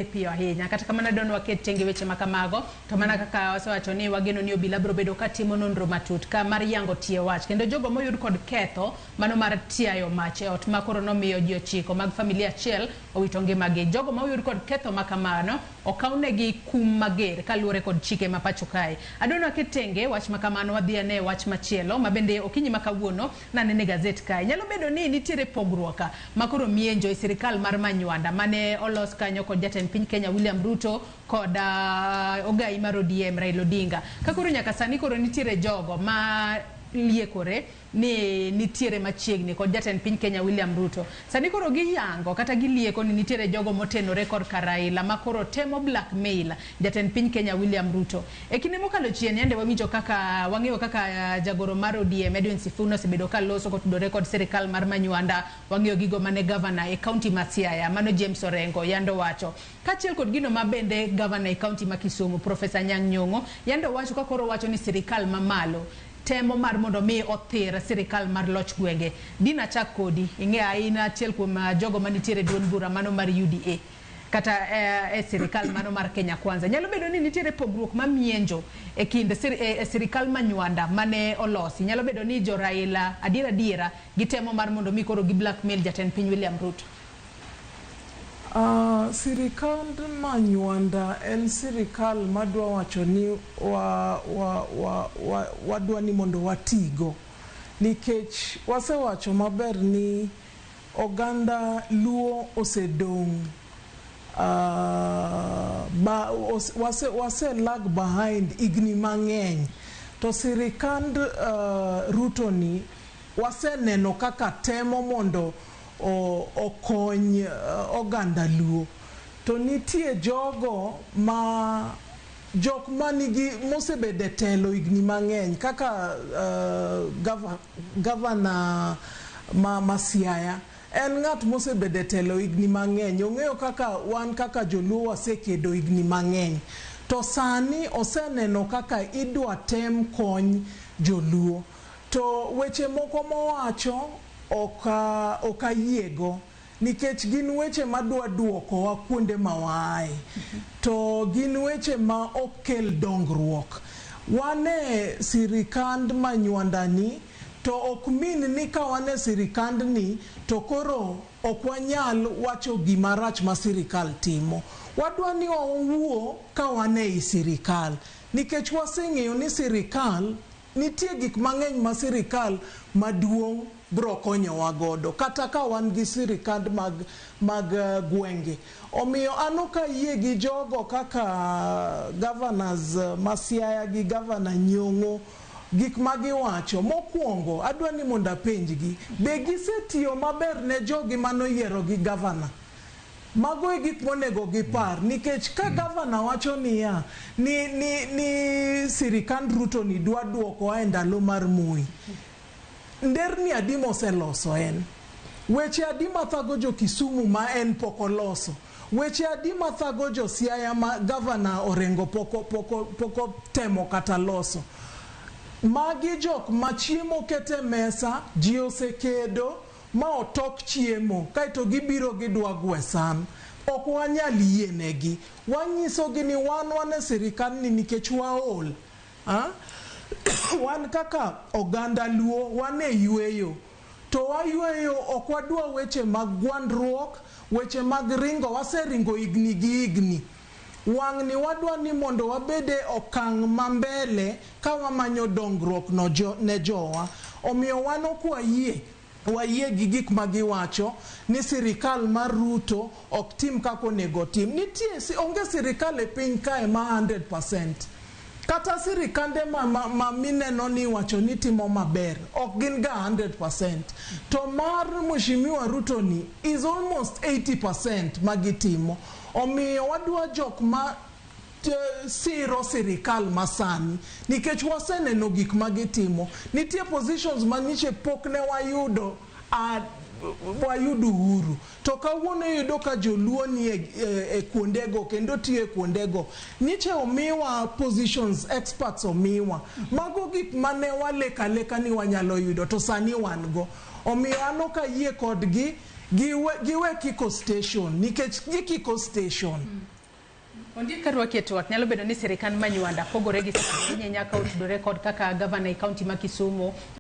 Piyo ahinya. Kata kamano don waket tenge weche ma kamago, to mana kaka wasewacho ni wageno ni obila biro bedo katimo nonro matut ka mar yango tie wach kendo jogo moyud kod ketho mano mar tiayo mach e ot ma koro nomiyo ji ochiko mag familia achiel owito ngimagi. Jogo ma oyud kod ketho ma kamano okawnegi kum mager kaluwore kod chike ma pacho kae. Adwa ni waket tenge wach ma kamano wadhi ane wach machielo ma bende okinyi ma kawuono nanene gazet kae. Nyalo bedo ni nitiere pogruok ma koro mienjo e sirikal mar Manywanda mane olos kanyo kod jatend piny Kenya William Ruto kod ogai mar ODM Raila Odinga. Ka koro nyaka sani koro nitiere jogo ma liekore ni nitiere machiegni kod jatend piny Kenya William Ruto. Sani koro giyango kata gilieko ni nitiere jogo motenore korka Raila ma koro temo blackmail jatend piny Kenya William Ruto. E kinde mokalo chien yande wawinjo kaka wang'eyo kaka jagoro mar ODM Edwin Sifuna osebedo ka loso kotudore kod sirikal mar Manywanda. Wang'eyo gigo mane gavana e kaunti ma Siaya mano James Orengo yande owacho. Kaachiel kod gino ma bende gavana e kaunti ma Kisumu Profesa Anyang' Nyong'o yande owacho ka koro owacho ni sirikal mamalo temo mar mondo mi othir sirikal mar loch gwenge. Dina achak kodi, ing'eyo in achiel kuom jogo manitiere e duond bura mano mar UDA kata e sirikal mano mar Kenya Kwanza. Nyalo bedo ni nitiere pogruok mamienjo e kind e sirikal Manywanda mane olosi. Nyalo bedo ni jo Raila adiera adiera gitemo mar mondo mi koro gi blackmail jatend piny William Ruto. Sirikand Manywanda en sirikal madwa wacho ni wa, wa, wa, wa, wadwa ni mondo watigo nikech wasewacho maber ni oganda Luo osedong' ba, os, wase, wase lag behind higni mang'eny to sirikand Ruto ni waseneno kaka temo mondo okony oganda Luo to nitie jogo ma jok manigi mosebedo e telo higni mang'eny kaka gavana ma Siaya en ng'at mosebedo e telo higni mang'eny. Ong'eyo kaka wan kaka joluo wasekedo higni mang'eny to sani oseneno kaka idwa tem kony joluo to weche moko mowacho ok ayiego nikech gin weche madwa duokowa kuonde ma waaye to gin weche ma ok kel dongruok. Wan e sirikand Manywanda ni to ok mean ni ka wan e sirikand ni to koro ok wanyal wacho gima rach ma sirikal timo. Wadwa ni wawuo ka wan ei sirikal nikech waseng'eyo ni sirikal nitie gik mang'eny ma sirikal maduong' bro konyowa godo kata ka wan gi sirikand mag gwenge. Omiyo an ok ayie gi jogo kaka governors ma Siaya gi governor Nyong'o gik ma giwacho. Mokwongo adwa ni mondo apenjgi, be gisetiyo maber ne jogi manoyiero gi governor? Mago e gik monego gipar nikech ka gavana wacho niya ni sirikand Ruto ni dwa duokowa e ndalo mar Moi, nderni adi moseloso en? Weche adi mathago jo Kisumu ma en pok oloso? Weche adi mathago jo Siaya ma gavana Orengo pok otemo kata loso? Magi jok ma chiemo kete mesa, ji osekedo ma otok chiemo kaeto gibiro gidwa gwe san. Ok wanyal yienegi. Wanyisogi ni wan e sirikand ni nikech waol. Wan kaka oganda Luo wan e yweyo. To wayweyo ok wadwa weche mag gwandruok, weche mag ringo, waseringo higni gi higni. Wang'ni wadwa ni mondo wabed e okang' ma mbele ka wamanyo dongruok no ne jowa. Omiyo wan ok wayie wayie gi gik ma giwacho ni sirikal mar Ruto ok tim kaka onego otim. Nitie onge sirikal e piny kae ma 100%. Kata sirikande ma mineno ni iwacho ni timo maber ok gin ga 100%. To mar Mheshimiwa Ruto ni is almost 80% magitimo. Omiyo wadwa jok ma siro sirikal masani nikech waseneno gik magitimo. Nitie positions manyiche pok ne wayudo wayudo uhuru. To kawuono iyudo ka joluo ni e kuondego kendo tiyo e kuondego. Nyiche omiwa positions, experts omiwa. Mago gik mane walek aleka ni wanyalo yudo to sani wan go. Omiyo an ok ayie kodgi. Giwe kiko station nikech gikiko station. Ondiek ka rwaki e twak, nyalo bedo ni sirikand Manywanda pogore gi sirikand nyaka otudore kod kaka gavana e kaunti ma Kisumu.